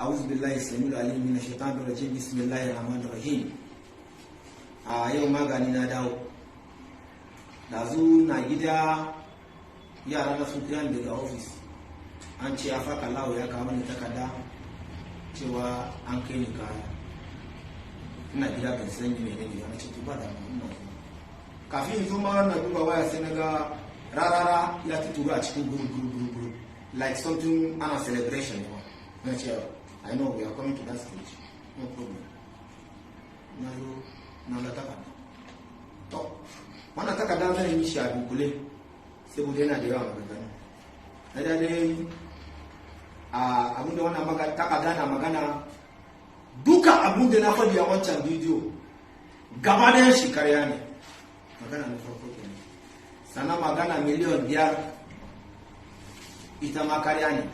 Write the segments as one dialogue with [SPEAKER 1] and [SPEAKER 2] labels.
[SPEAKER 1] أعوذ بالله السميع العليم من الشيطان الرجيم، بسم الله الرحمن الرحيم. A yau magani na dawo. Dazu na gida, yara na sun kira ni daga ofis, an ce Afaka Lawo ya kawo mini takarda cewa an kai ni kaya. Ina gida ban san ni ne ne. Na ce to, ba da ina zuwa. Kafin in zo ma na duba waya, sai na ga rarara ya tuturu a cikin group, group, group, group, like something ana celebration ne. Na ce, "I know we are coming to that stage, no problem." Na zo na ga takarda. To, wannan takarda zan yi shi a dunkule saboda yana da yawa maganganu. Na da dai a abinda wannan takarda na magana, duka abin da na faɗi a wancan bidiyo gaba ɗayan shi karya ne. Magana na farko kenan. Sannan magana miliyan 5, ita ma karya ne.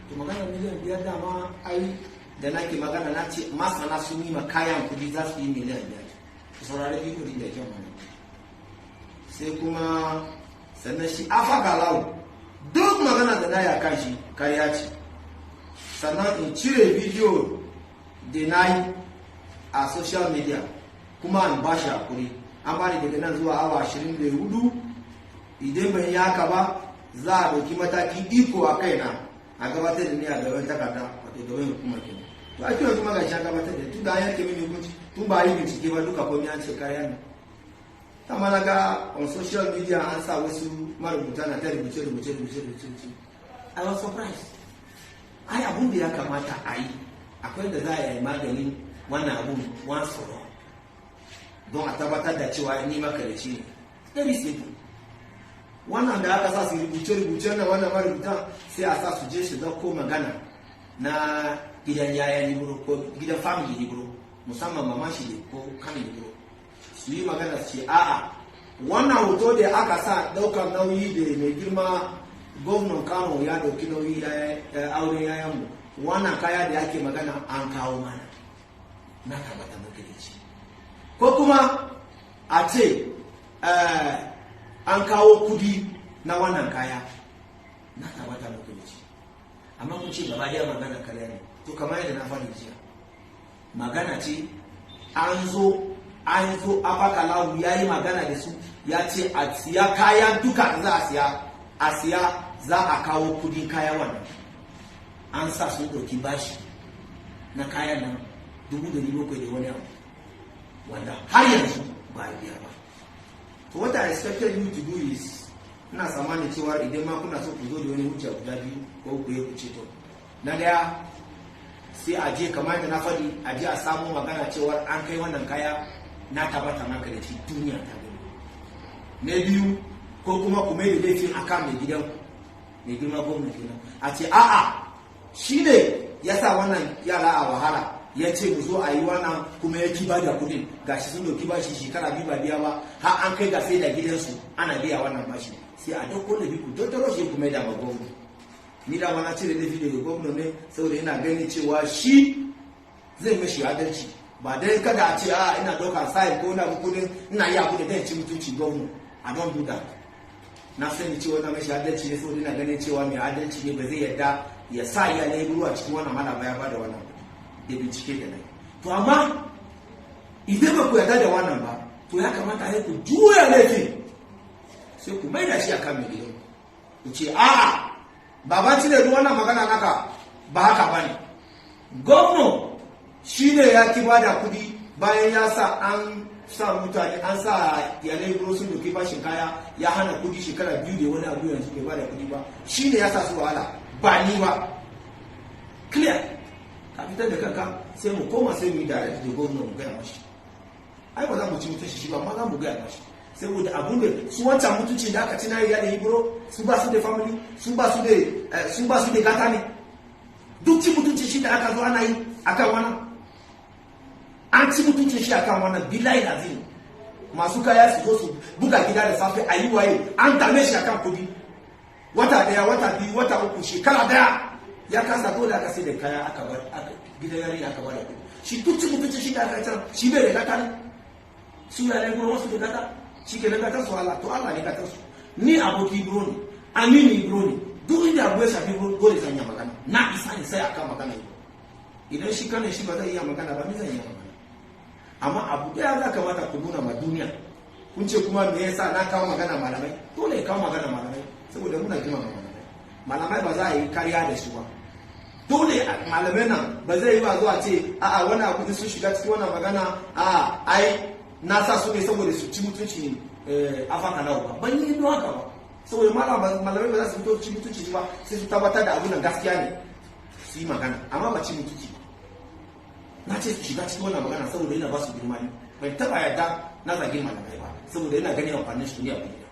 [SPEAKER 1] To, magana miliyan 5, dama ai da nake magana na ce masana sun yi ma kayan kudi za su yi miliyan 5. Ku saurari bidiyo din da kyau mana. Sai kuma sannan shi Afa Galau, duk magana da na yi a kan shi karya ce. Sannan in cire bidiyo da na yi a social media, kuma in ba shi hakuri. An bani daga nan zuwa awa 24. Idan ban yi haka ba, za a ɗauki mataki iko a kaina, a gabatar da ni a gaban takarda, wato gaban hukumar kenan. To, ake yanzu ma gashi an gabatar da tun da an yanke mini hukunci tun ba a yi bincike ba, duka komai an ce karya ne. Kama na ga on social media an sa wasu marubuta na ta rubuce, rubuce, rubuce, rubuce, rubuce. I was surprised. Ai abun da ya kamata a yi, akwai da za a yi maganin wannan abun once for all, don a tabbatar da cewa ni makarici ne. Very simple. Wannan da aka sa su rubuce rubuce na wannan marubutan, sai a sa su je su dauko magana na gidan yaya Ibro ko gidan family Ibro, musamman mama shi ne ko kan Ibro, su yi magana su ce, a'a, wannan hoto da aka sa daukar nauyi da mai girma gwamnan Kano ya dauki nauyi auren yayanmu, wannan kaya da ake magana an kawo mana, na tabbata makarici. Ko kuma a ce an kawo kudi na wannan kaya, na tabbata makarici. Amma kun ce gaba daya magana karya ne. To, kamar yadda na faɗi jiya, magana ce an zo Afakalawu ya yi magana da su, ya ce a siya kaya duka da za a siya, a siya, za a kawo kudin kaya. Wannan an sa sun ɗauki bashi na kayan nan 700,000 da wani abu, wanda har yanzu ba a biya ba. To, what I expected you to do is, ina tsammanin cewa idan ma kuna so ku zo da wani hujja guda biyu ko ku yi, ku ce to, na daya, sai a je kamar da na faɗi, a je a samu magana cewa an kai wannan kaya, na tabbata maka da shi, duniya ta gani. Na biyu, ko kuma ku mai da laifin akan mai gidanku, mai girma gwamna kenan, a ce a'a, shi ne ya sa wannan yara a wahala, ya ce mu zo a yi wannan, kuma ya ki bada kudin. Gashi sun dauki bashi shekara 2 ba biya ba, har an kai ga sai da gidansu ana biya wannan bashi. Sai a dauko da ku tattaro shi kuma da ma gwamna. Ni da na cire laifi daga gwamna ne saboda ina ganin cewa shi zai mashi adalci, ba dai kada a ce a ina dauka side ko na kudin ina yi abu da zai ci mutunci gwamna. I don't do that. Na sani cewa na mashi adalci ne saboda ina ganin cewa mai adalci ne, ba zai yarda ya sa iyalai ruwa cikin wannan mana ba ya bada wannan da bincike da nai. To, amma idan ba ku yarda da wannan ba, to ya kamata sai ku juya laifin, sai ku maida shi akan mai gidan, ku ce a'a, baban cire wannan magana naka ba haka bane. Gwamna shi ne ya ki bada kudi bayan ya sa an sa mutane, an sa iyalai Ibro sun doki bashin kaya, ya hana kudi shekara 2 da wani abu, yanzu bai bada kudi ba. Shi ne ya sa su wahala, ba ni ba. Clear, ka fitar da kanka. Sai mu koma, sai mu yi direct da gwamna, mu gaya mashi. Ai ba za mu ci mutunci shi ba, amma za mu gaya mashi, saboda abun da su wancan mutunci da aka ci na iyalin Ibro, su ba su da family, su ba su da gata ne. Duk ci mutunci shi da aka zo ana yi akan wannan, an ci mutuncin shi akan wannan. Billahi azim, masu kaya su zo su buga gida da safe a yi waye, an dame shi akan kudi wata daya, wata 2, wata 3, shekara daya, ya kasa. Dole aka sai da kaya, aka bar gidan yari, aka bar da kudi. Shi duk ci mutuncin shi da aka yi, shi bai da gata ne? Su yare gurin wasu da gata, shi ke gatan su Allah. To, Allah ne gatan su. Ni aboki Ibro ne, amini Ibro ne. Duk inda abu ya shafi Ibro, dole zan yi magana. Na isa ne sai akan magana Ibro. Idan shi kanin shi ba zai iya magana ba, ni zan iya magana. Amma abu daya za kamata ku nuna ma duniya. Kun ce kuma me yasa na kawo magana malamai? Dole ya kawo magana malamai saboda muna girmama malamai. Malamai ba za a yi kariya da su ba. Dole malamai nan ba zai yi ba zuwa ce a'a, wani abu sun shiga cikin wannan magana, a'a, ai na sa su ne saboda su ci mutunci Afa Kalao ba. Ban yi don haka ba, saboda malamai ba za su fito ci mutunci ba, sai su tabbatar da abun nan gaskiya ne su yi magana, amma ba ci mutunci ba. Na ce su shiga cikin wannan magana saboda yana ba su girma. Ne ban taba yarda na zage malamai ba, saboda yana ganin amfanin su ne a duniya.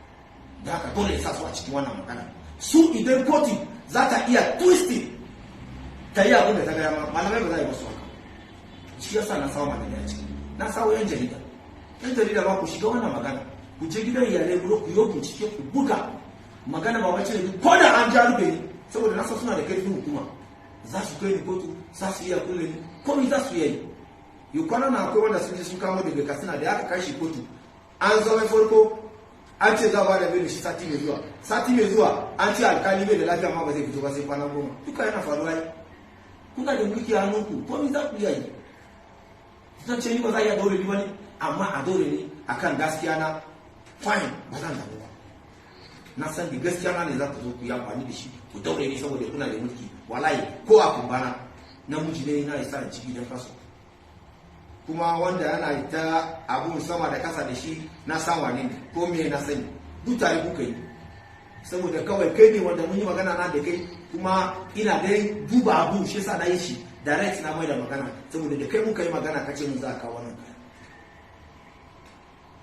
[SPEAKER 1] Da haka dole ya sa su a cikin wannan magana. Su idan kotu za ta iya twisting ta yi abin da ta gaya, malamai ba za a yi masu haka. Shi yasa na sawo malamai a ciki, na sawo yan jarida. Yan jarida ba ku shiga wannan magana, ku je gidan iyalai ku yi bincike, ku buga magana ba wacce ne ko da an ja rufe ni, saboda na san suna da karfin hukuma, za su kai ni kotu, za su iya kulle ni, komai za su iya yi. Yi kwana na akwai wanda sun je sun kamo daga Katsina da aka kai shi kotu. An zama farko an ce za a ba da beli shi sati mai zuwa. Sati mai zuwa an ce alkali bai da lafiya ma, ba zai fito ba sai kwana 10. Duka yana faruwa yi. Kuna da mulki a hannunku, komai za ku iya yi. Zan ce ni ba za a iya daure ni ba ne, amma a daure ni akan gaskiya na, fine, ba zan damu ba. Na san da gaskiya na ne za ku zo ku yi amfani da shi ku daure ni saboda kuna da mulki. Wallahi ko a kumbana namiji ne, na isa ciki don kaso. Kuma wanda yana ta abun sama da kasa da shi, na san wane ne ko me na sani, duk tare kuka yi, saboda kawai kai ne wanda mun yi magana na da kai. Kuma ina dai duba abu, shi yasa na yi shi direct, na mai da magana, saboda da kai muka yi magana kace mun za ka kawo wannan kaya.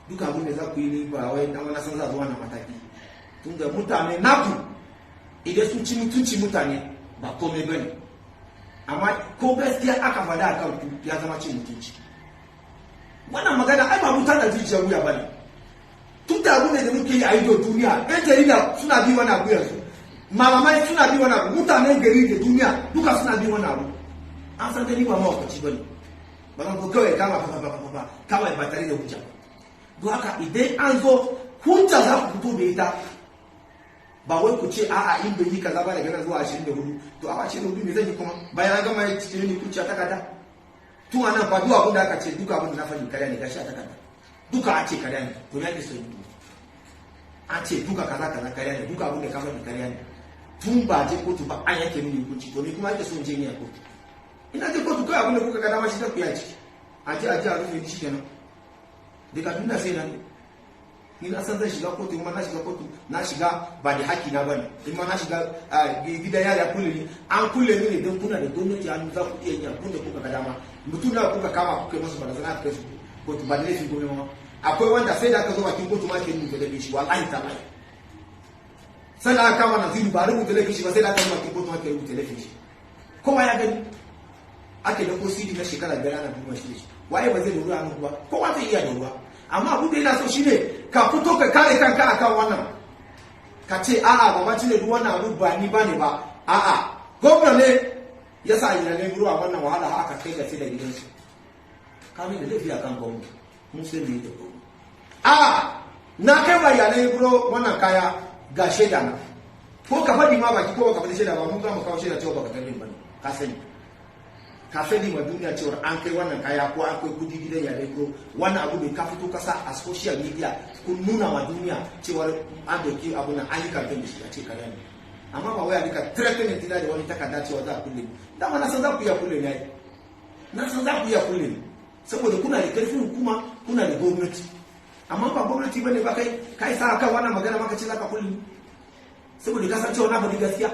[SPEAKER 1] Duka abun da za ku yi ni ba wai dan wani san za zuwa wannan mataki, tunda mutane naku idan sun ci mutunci mutane ba komai bane, amma ko gaskiya aka faɗa a kan ku ya zama cin mutunci. Wannan magana ai ba mutan da jijiyar wuya bane, tun da abu ne da muke yi a ido duniya. Yan jarida suna bi wani abu yanzu, malamai suna bi wani abu, mutanen gari da duniya duka suna bi wani abu. An san ni ba mawakaci bane, ba zan ko kawai kama fa fa fa fa kawai ba tare da hujja ba. Don haka idan an zo hujja za ku fito da ita, ba wai ku ce a'a, in bai yi kaza ba daga nan zuwa 24. To a 24 me zan yi kuma bayan an gama cikin ni kuciya takarda? Tun anan fa duk abin da aka ce, duka abin da na faɗi karya ne. Gashi a takarda duka a ce karya ne. To me ake so yi? An ce duka kaza kaza karya ne, duka abin da ka faɗi karya ne. Tun ba je kotu ba an yanke mini hukunci, to ni kuma ake so in je ni a kotu? Ina je kotu kawai abin da kuka ga dama shi ta ku ya ciki, a je a rufe ni, shikenan. Daga duniya sai nan ni na san zan shiga kotu. In ma na shiga kotu, na shiga ba da haƙƙi na bane. In ma na shiga gidan yari, a kulle ni, an kulle ni ne don kuna da gwamnati hannu, za ku iya yin abin da kuka ga dama. Mutum na kuka kama, kuka yi masu barazana, aka kai su kotu ba da laifin gwamnati ma. Akwai wanda sai da aka zo bakin kotu ma ke rubuta laifin shi. Wallahi tallahi, sai da aka kama Naziru ba rubuta laifin shi ba, sai da aka zo bakin kotu ma ke rubuta laifin shi. Kowa ya gani, ake da ko CD na shekara 5 ana duba shi da shi. Waye ba zai da ruwa ba? Kowa zai iya da ruwa. Amma abin da yana so shine ka fito ka kare kanka akan wannan, ka ce a'a, ba ma cire duk wannan abu ba ni ba ne ba, a'a, gwamna ne ya sa iyalai ruwa wannan wahala aka kai ga sai da gidansu. Ka mai da laifi akan gwamna, mun sai mu yi da gwamna. A'a, na kai wa iyalai buro wannan kaya, ga shaida na. Ko ka faɗi ma baki ko ka faɗi shaida ba, mun za mu kawo shaida cewa baka gani ba ne. Ka sani, ka sani ma duniya cewa an kai wannan kaya ko an kai kudi gidan iyalai buro. Wannan abu ne ka fito ka sa a social media, kun nuna ma duniya cewa an doki abu nan, an yi kamfen da shi, a ce kaya ne. Amma ba wai a rika threatening dina da wani takarda cewa za a kulle ni. Dama na san za ku iya kulle ni ai, na san za ku iya kulle ni saboda kuna da karfin hukuma, kuna da gwamnati. Amma ba gwamnati bane ba, kai kai sa kan wannan magana maka ce za ka kulle ni saboda ka san cewa na faɗi gaskiya.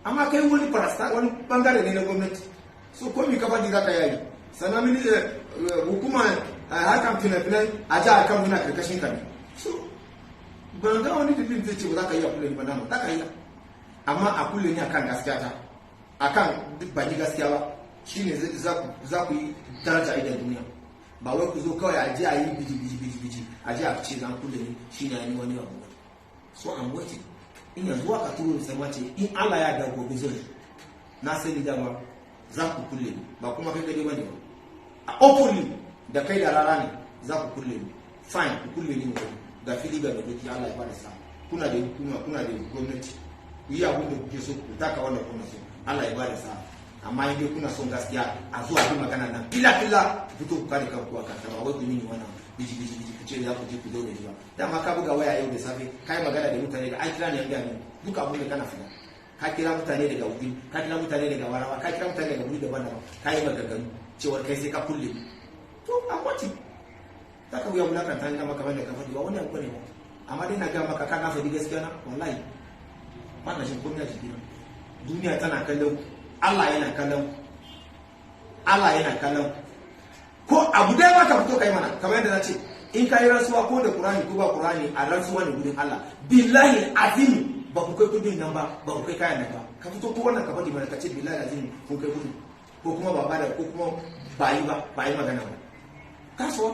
[SPEAKER 1] Amma kai wani farasta, wani bangare ne na gwamnati, so ko mi ka faɗi za ka yayi. Sannan mini hukuma harkar fina-finai a jihar Kano yana karkashin ka ne, so ban ga wani dalilin zai ce ba za ka iya kulle ni ba. Dama za ka iya, amma a kulle ni akan gaskiya ta, akan ba ni gaskiya ba, shine za ku yi daraja idan duniya. Ba wai ku zo kawai a je a yi biji biji biji biji, a je a ce zan kulle ni, shine ni wani abu ba. So I'm waiting. In yanzu aka turo ni sai ce in Allah ya da gobe zan zo. Na sani dama za ku kulle ni, ba kuma kai gani bane ba, a openly da kai da rara ne za ku kulle ni. Fine, ku kulle ni mu ga fili ga da doki. Allah ya bada sa. Kuna da hukuma, kuna da gwamnati, ku yi abin da kuke so, ku taka wanda kuna so. Allah ya bada sa. Amma in dai kuna son gaskiya, a zuwa bi magana nan fila fila, ku fito ku kare kanku a kanta. Ba wai ku mini wannan biji biji biji, ku ce za ku je ku daure ba. Dama ka buga waya yau da safe, ka yi magana da mutane da an kira ni, an gaya mini duka abun da kana fida. Ka kira mutane daga Wudil, ka kira mutane daga Warawa, ka kira mutane daga wuri daban-daban, ka yi maganganu cewar kai sai ka kulle. To, a kwati za ka wuya wulakanta ni dama kamar da ka faɗi, ba wani abu ne ba. Amma dai na gaya maka, ka na faɗi gaskiya na, wallahi ba na jin komai a jikina. Duniya tana kallon, Allah yana kallon, Allah yana kallon. Ko abu dai ma ka fito kai mana, kamar yadda na ce, in ka yi rantsuwa ko da Qur'ani ko ba Qur'ani, a rantsuwa ne gudun Allah, billahi azim, ba ku kai kudin nan ba, ba ku kai kayan nan ba. Ka fito ko wannan ka faɗi mana, ka ce billahi azim kun kai kudin, ko kuma ba bada, ko kuma ba yi ba, ba yi magana ba. Kasuwa